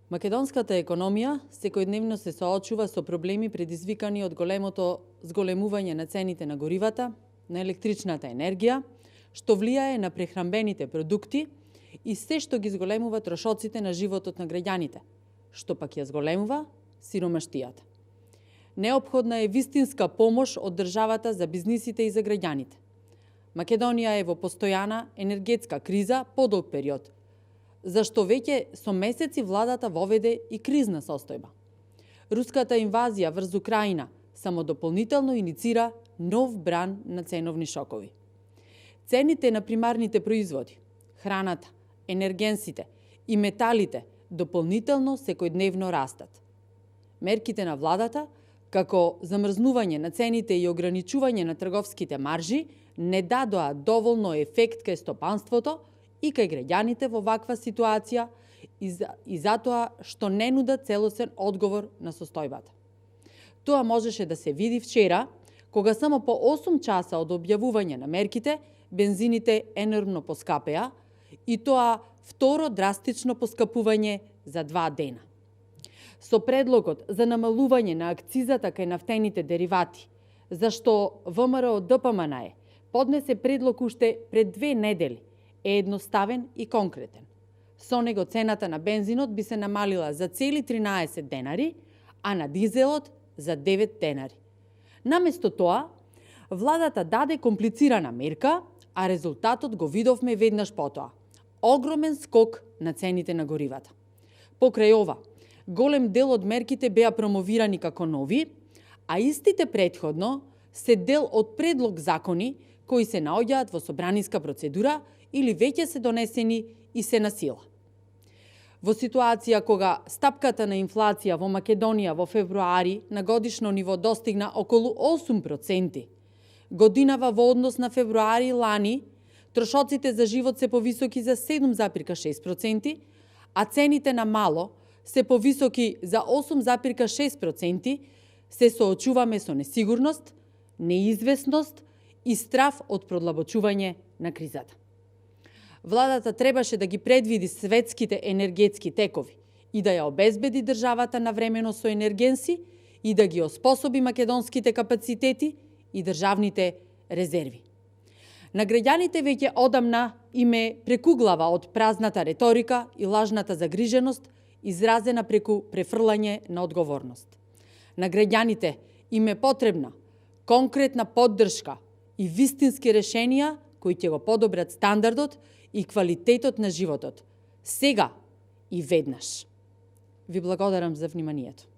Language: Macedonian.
Македонската економија секојдневно се соочува со проблеми предизвикани од големото зголемување на цените на горивата, на електричната енергија, што влијае на прехранбените продукти и се што ги зголемува трошоците на животот на граѓаните, што пак ја зголемува сиромаштијата. Неопходна е вистинска помош од државата за бизнисите и за граѓаните. Македонија е во постојана енергетска криза подолг период, зашто веќе со месеци владата воведе и кризна состојба. Руската инвазија врз Украина само дополнително иницира нов бран на ценовни шокови. Цените на примарните производи, храната, енергенсите и металите дополнително секојдневно растат. Мерките на владата, како замрзнување на цените и ограничување на трговските маржи, не дадоа доволно ефект кај стопанството и кај граѓаните во ваква ситуација и затоа што не нудат целосен одговор на состојбата. Тоа можеше да се види вчера, кога само по 8 часа од објавување на мерките, бензините енормно поскапеа и тоа второ драстично поскапување за 2 дена. Со предлогот за намалување на акцизата кај нафтените деривати, зашто ВМРО ДПМНЕ поднесе предлог уште пред 2 недели, е едноставен и конкретен. Со него цената на бензинот би се намалила за цели 13 денари, а на дизелот за 9 денари. Наместо тоа, владата даде комплицирана мерка, а резултатот го видовме веднаш потоа. Огромен скок на цените на горивата. Покрај ова, голем дел од мерките беа промовирани како нови, а истите претходно се дел од предлог закони кои се наоѓаат во собраниска процедура или веќе се донесени и се на сила. Во ситуација кога стапката на инфлација во Македонија во февруари на годишно ниво достигна околу 8%, годинава во однос на февруари лани, трошоците за живот се повисоки за 7,6%, а цените на мало се повисоки за 8,6%, се соочуваме со несигурност, неизвестност и страф од продлабочување на кризата. Владата требаше да ги предвиди светските енергетски текови и да ја обезбеди државата навремено со енергенси и да ги оспособи македонските капацитети и државните резерви. На граѓаните веќе одамна им е прекуглава од празната реторика и лажната загриженост изразена преку префрлање на одговорност. На граѓаните им е потребна конкретна поддршка и вистински решенија кои ќе го подобрат стандардот и квалитетот на животот, сега и веднаш. Ви благодарам за вниманието.